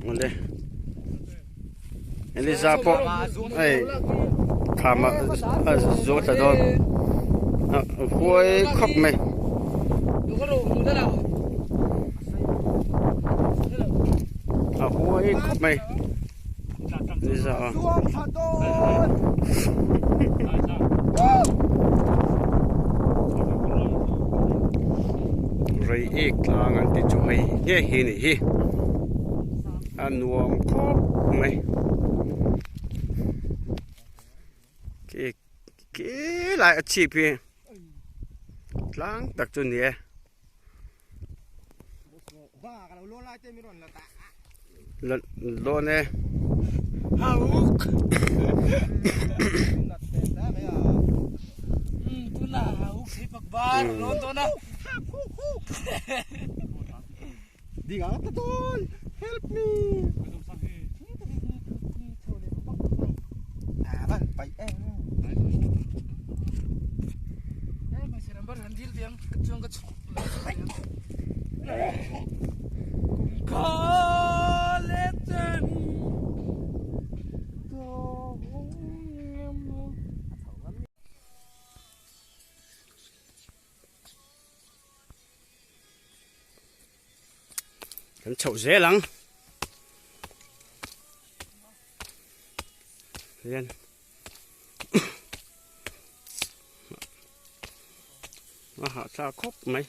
Awle Eliza pawh hei kham ah a zuang thla dawn a huai khawp mai. A huai khawp mai Eliza a. Rei ek tlang an ti chu hei nge hi ni hi a nuam khawp mai khi khi lai a chhip hi tlang tak chu a ni e. Dawn e. Kan chhoh zel ang hian a hahthlak khawp mai.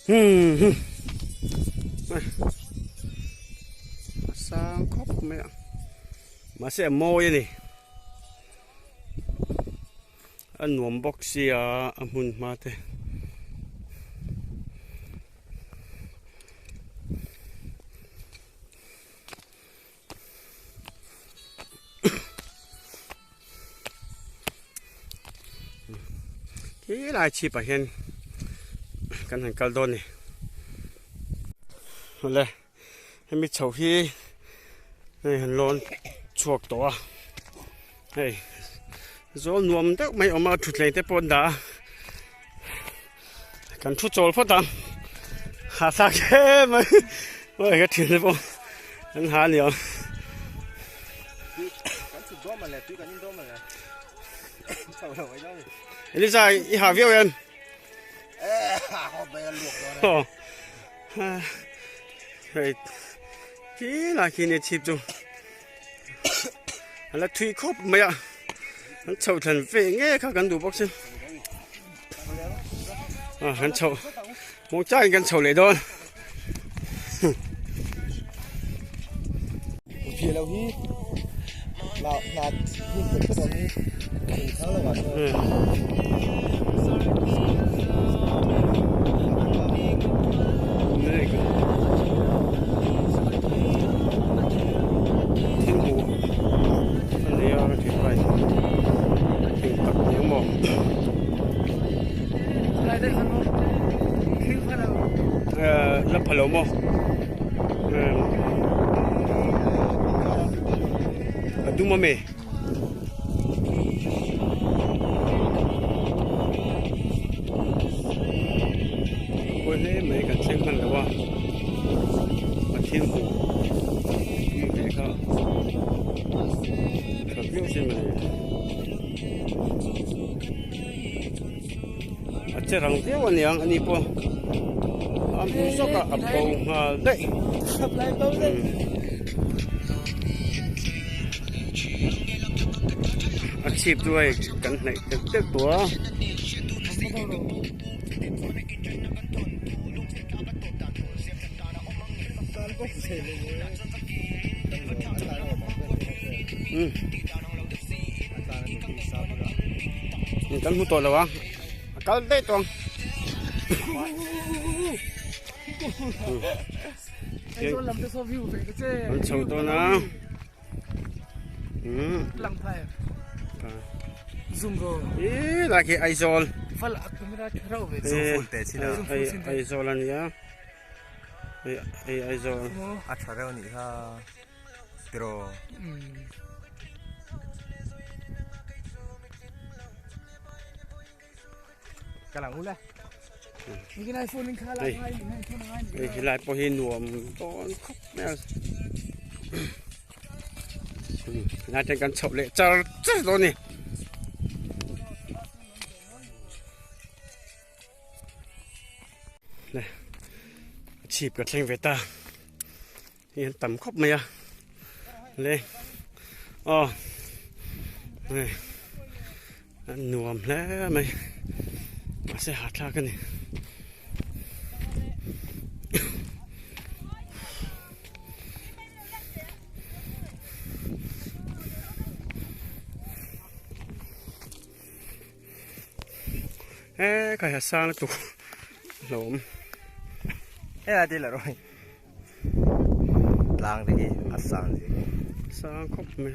Hmm a sang khawp mai a mahse a mawi a ni a nuam bawk sia a hmun hma te. Khi lai chhip ah hian kan han kal dawn a ni awle hemi chho hi hei han lawn chhuak tawh a hei zawl nuam deuh mai a awm a thutthleng te pawh an dah a kan thu chawl phawt ang hahthlak em mai awi ka thian te pawh an ha a ni ang Elisa i ha viau em aw hei khi lai khi nia chhip chu a la thui khawp mai a an chho thlan ve nge kha kan duh bawk sin a kan chho muang changin kan chho leh dawn Thil hmuh a nei a thei pai eng tak ni ang maw eh la pha lo maw a dum a mi. Pawi hle mai kan thleng hman lo a a thil hmuh tui ve kha tha viau sin mawle a che rang viau a niang ani pawh a hmu zawk a a bo nghal daih. A chhip chu hei kan hnaih deuh deuh tawh a. Kan hmu tawh lo a a kal daih tawh ang. An chho dawn a ih lai khi Aizawl Aizawl a nia. Hei hei Aizawl. A tha reuh anih kha tiraw. Ka lang ula. Hei hei helai pawh hi nuam dawn khawp mai a. Helai te kan chhoh leh char char dawn a ni. Le chhip ka thleng ve ta hei an tam khawp mai a le aw hei a nuam hle mai mahse hahthlak a ni. He khai ha sang lutuk hlawm. He a ti la roi. Tlang te hi a sang zia. Sang khawp mai.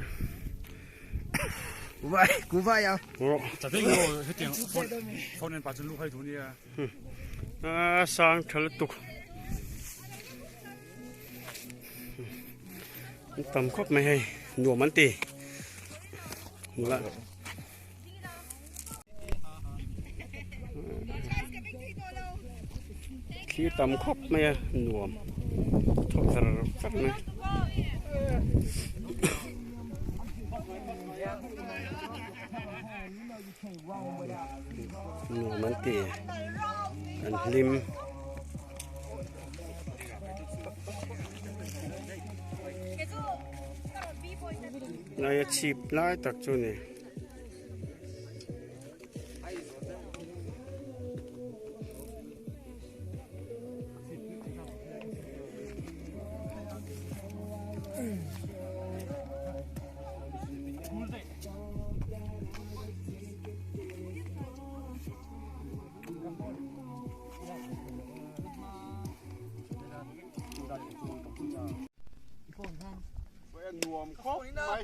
Kuvai kuvai a. Ro. Chating ro hetiang phone phone en pa chu lu khai thu nia. A sang tha lutuk. Tam khawp mai hei nuam an ti. Nula. Thli tam khawp mai a nuam thawk zar zar mai. Nuam an ti an hlim. Lai a chhip lai tak chu a ni. Nuam khawp mai.